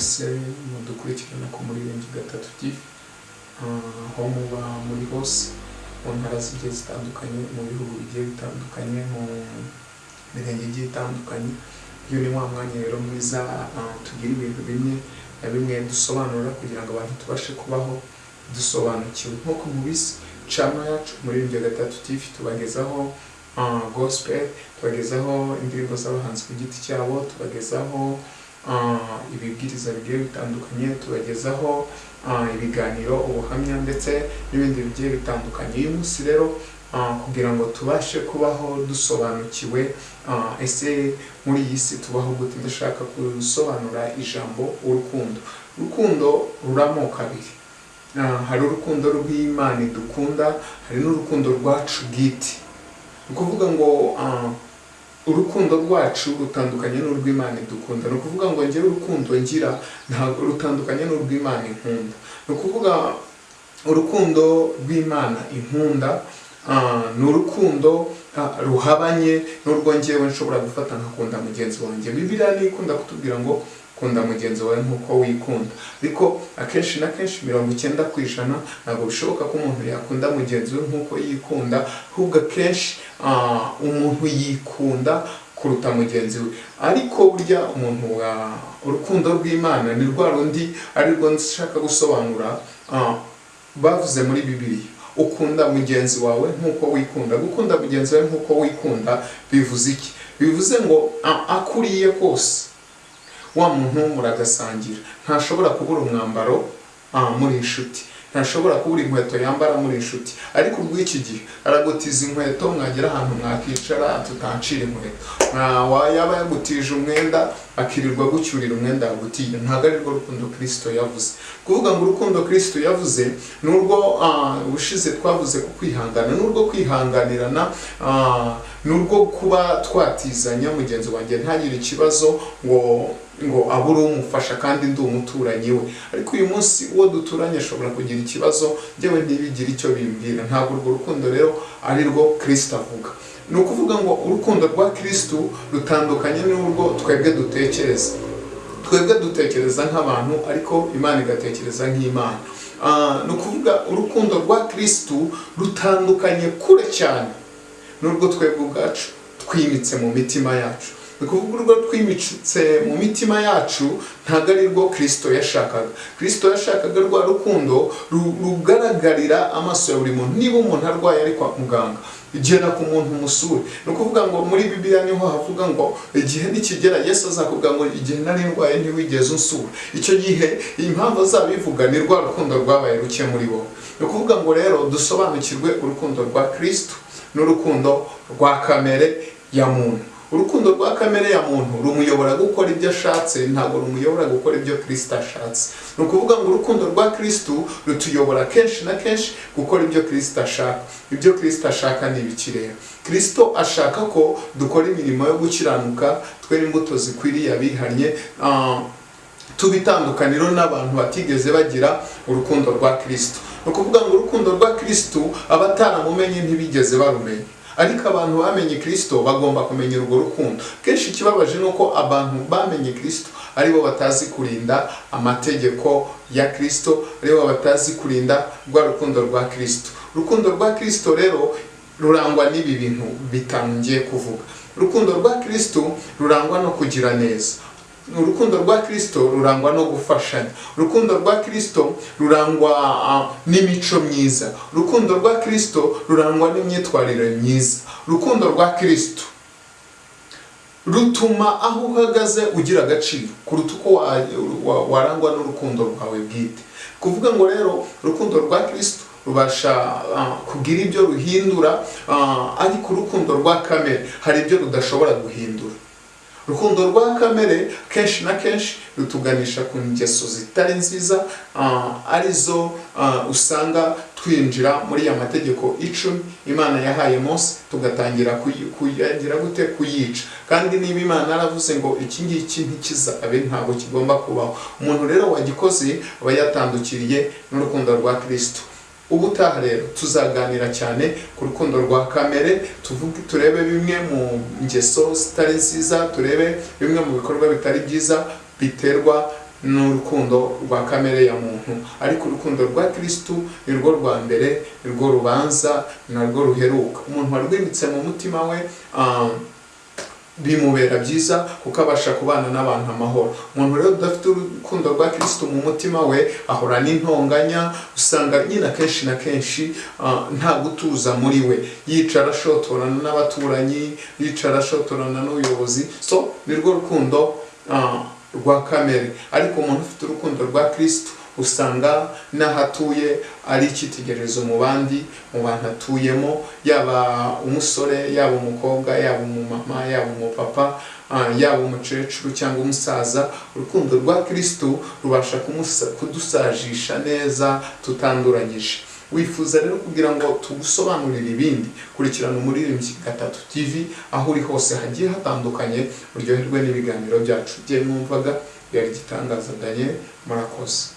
Mwese mudukurikirana ku Muririmbyi Gatatu TV, aho muba muri hose, mu ntara zigiye zitandukanye, mu bihugu bigiye bitandukanye, mu mirenge igiye itandukanye. Uyu ni wa mwanya rero mwiza, tugira ibintu bimwe na bimwe dusobanura kugira ngo abantu tubashe kubaho dusobanukiwe. Nk'uko mubizi, channel yacu Umuririmbyi Gatatu TV tubagezaho gospel, tubagezaho indirimbo z'abahanzi ku giti cyabo, tubagezaho ibibwiriza bigiye bitandukanye, tubagezaho ibiganiro, ubuhamya ndetse n'ibindi bigiye bitandukanye. Uyu munsi rero, kugira ngo tubashe kubaho dusobanukiwe, ese muri iyi si tubaho gute, ndashaka gusobanura ijambo urukundo. Urukundo ruramo abiri. Hari urukundo rw'Imana idukunda, hari n'urukundo rwacu bwite. Ni ukuvuga ngo urukundo rwacu rutandukanye n'urw'Imana idukunda. Ni ukuvuga ngo njyewe urukundo ngira ntabwo rutandukanye n'urw'Imana inkunda. Ni ukuvuga urukundo rw'Imana inkunda ni urukundo ruhabanye n'urwo njyewe nshobora gufata nkakunda mugenzi wanjye. Bibiliya niyo ikunda kutubwira ngo kunda mugenzi wawe nk'uko wikunda, ariko akenshi na kenshi 90% ntabwo bishoboka ko umuntu yakunda mugenzi we nk'uko yikunda. Ahubwo akenshi umuntu yikunda kuruta mugenzi we. Ariko burya umuntu wa urukundo rw'Imana ni rwa rundi ari rwo nshaka gusobanura, bavuze muri Bibiliya: ukunda mugenzi wawe nk'uko wikunda. Gukunda mugenzi wawe nk'uko wikunda bivuze iki? Bivuze ngo akuriye kose wa muntu muragasangira, ntashobora kubura umwambaro muri inshuti, ntashobora kubura inkweto yambara muri inshuti. Ariko urw'iki gihe aragutiza inkweto, mwagera ahantu mwakicara tutancira inkweto, yaba yagutije umwenda akirirwa gucyurira umwenda yagutiye. Ntabwo ari rwo rukundo Kristo yavuze. Kuvuga ngo urukundo Kristo yavuze ni urwo ubushize twavuze ku kwihangana, ni urwo kwihanganirana, ni urwo kuba twatizanya mugenzi wanjye ntagire ikibazo ngo abure umufasha kandi ndi umuturanyi we. Ariko uyu munsi uwo duturanye ashobora kugira ikibazo, njyewe ntibigire icyo bimbwira. Ntabwo urwo rukundo rero ari rwo Kristo avuga. Ni ukuvuga ngo urukundo rwa Kristo rutandukanye n'urwo twebwe dutekereza. Twebwe dutekereza nk'abantu, ariko Imana igatekereza nk'Imana. Ni ukuvuga urukundo rwa Kristo rutandukanye kure cyane n'urwo twebwe ubwacu twimitse mu mitima yacu. Ni ukuvuga urwo twimitse mu mitima yacu ntabwo ari rwo Kristo yashakaga. Kristo yashakaga rwa rukundo rugaragarira amaso ya buri muntu. Niba umuntu arwaye ari kwa muganga, gera ku muntu umusure. Ni ukuvuga ngo muri Bibiliya niho havuga ngo igihe nikigera Yesu azakubwira ngo igihe nari ndwaye ntiwigeze unsura. Icyo gihe impamvu azabivuga ni rwa rukundo rwabaye ruke muri wowe. Ni ukuvuga ngo rero dusobanukirwe urukundo rwa Kristo n'urukundo rwa kamere ya muntu. Urukundo rwa kamere ya muntu rumuyobora gukora ibyo ashatse, ntabwo rumuyobora gukora ibyo Kristo ashatse. Ni ukuvuga ngo urukundo rwa Kristo rutuyobora kenshi na kenshi gukora ibyo Kristo ashaka. Ibyo Kristo ashaka ni ibiki rero? Kristo ashaka ko dukora imirimo yo gukiranuka, twera imbuto zikwiriye abihannye, tuba itandukaniro n'abantu batigeze bagira urukundo rwa Kristo. Ni ukuvuga ngo urukundo rwa Kristo abataramumenye ntibigeze barumenya, ariko abantu bamenye Kristo bagomba kumenya urwo rukundo. Kenshi ikibabaje ni uko abantu bamenye Kristo aribo batazi kurinda amategeko ya Kristo, aribo batazi kurinda rwa rukundo rwa Kristo. Urukundo rwa Kristo rero rurangwa n'ibi bintu bitanu ngiye kuvuga. Urukundo rwa Kristo rurangwa no kugira neza. Urukundo rwa Kristo rurangwa no gufashanya. Urukundo rwa Kristo rurangwa n'imico myiza. Urukundo rwa Kristo rurangwa n'imyitwarire myiza. Urukundo rwa Kristo rutuma aho uhagaze ugira agaciro kuruta uko warangwa n'urukundo rwawe bwite. Kuvuga ngo rero urukundo rwa Kristo rubasha kugira ibyo ruhindura, ariko urukundo rwa kamere hari ibyo rudashobora guhindura. Urukundo rwa kamere kenshi na kenshi rutuganisha ku ngeso zitari nziza, arizo usanga twinjira muri ya mategeko 10 Imana yahaye Mose, tugatangira kuyagira gute? Kuyica. Kandi niba Imana yaravuze ngo iki ngiki ntikizabe, ntabwo kigomba kubaho. Umuntu rero wagikoze aba yatandukiriye n'urukundo rwa Kristo. Ubutaha rero tuzaganira cyane ku rukundo rwa kamere, tuvuge turebe bimwe mu ngeso zitari nziza, turebe bimwe mu bikorwa bitari byiza biterwa N'urukundo rwa kamere ya muntu, ariko urukundo rwa Kirisitu ni rwo rwa mbere, ni rwo rubanza, ni narwo ruheruka. Umuntu warwimitse mu mutima we, bimubera byiza kuko abasha kubana n'abantu amahoro. Umuntu rero udafite urukundo rwa Kirisitu mu mutima we ahora n'intonganya. Usanga nyine akenshi na kenshi nta gutuza muri we, yicara ashotorana n'abaturanyi, yicara ashotorana n'ubuyobozi. So ni rwo rukundo rwa kamere. Ariko umuntu ufite urukundo rwa Kirisitu usanga n'aho atuye ari icyitegererezo mu bandi, mu bantu atuyemo, yaba umusore, yaba umukobwa, yaba umumama, yaba umupapa, yaba umukecuru cyangwa umusaza. Urukundo rwa Kirisitu rubasha kudusajisha neza tutanduranyije. Wifuza rero kugira ngo tugusobanurire ibindi, kurikirana Umuririmbyi Gatatu TV aho uri hose hagiye hatandukanye, uryoherwe n'ibiganiro byacu. Bye mwumvaga yari Igitangaza Daniel. Murakoze.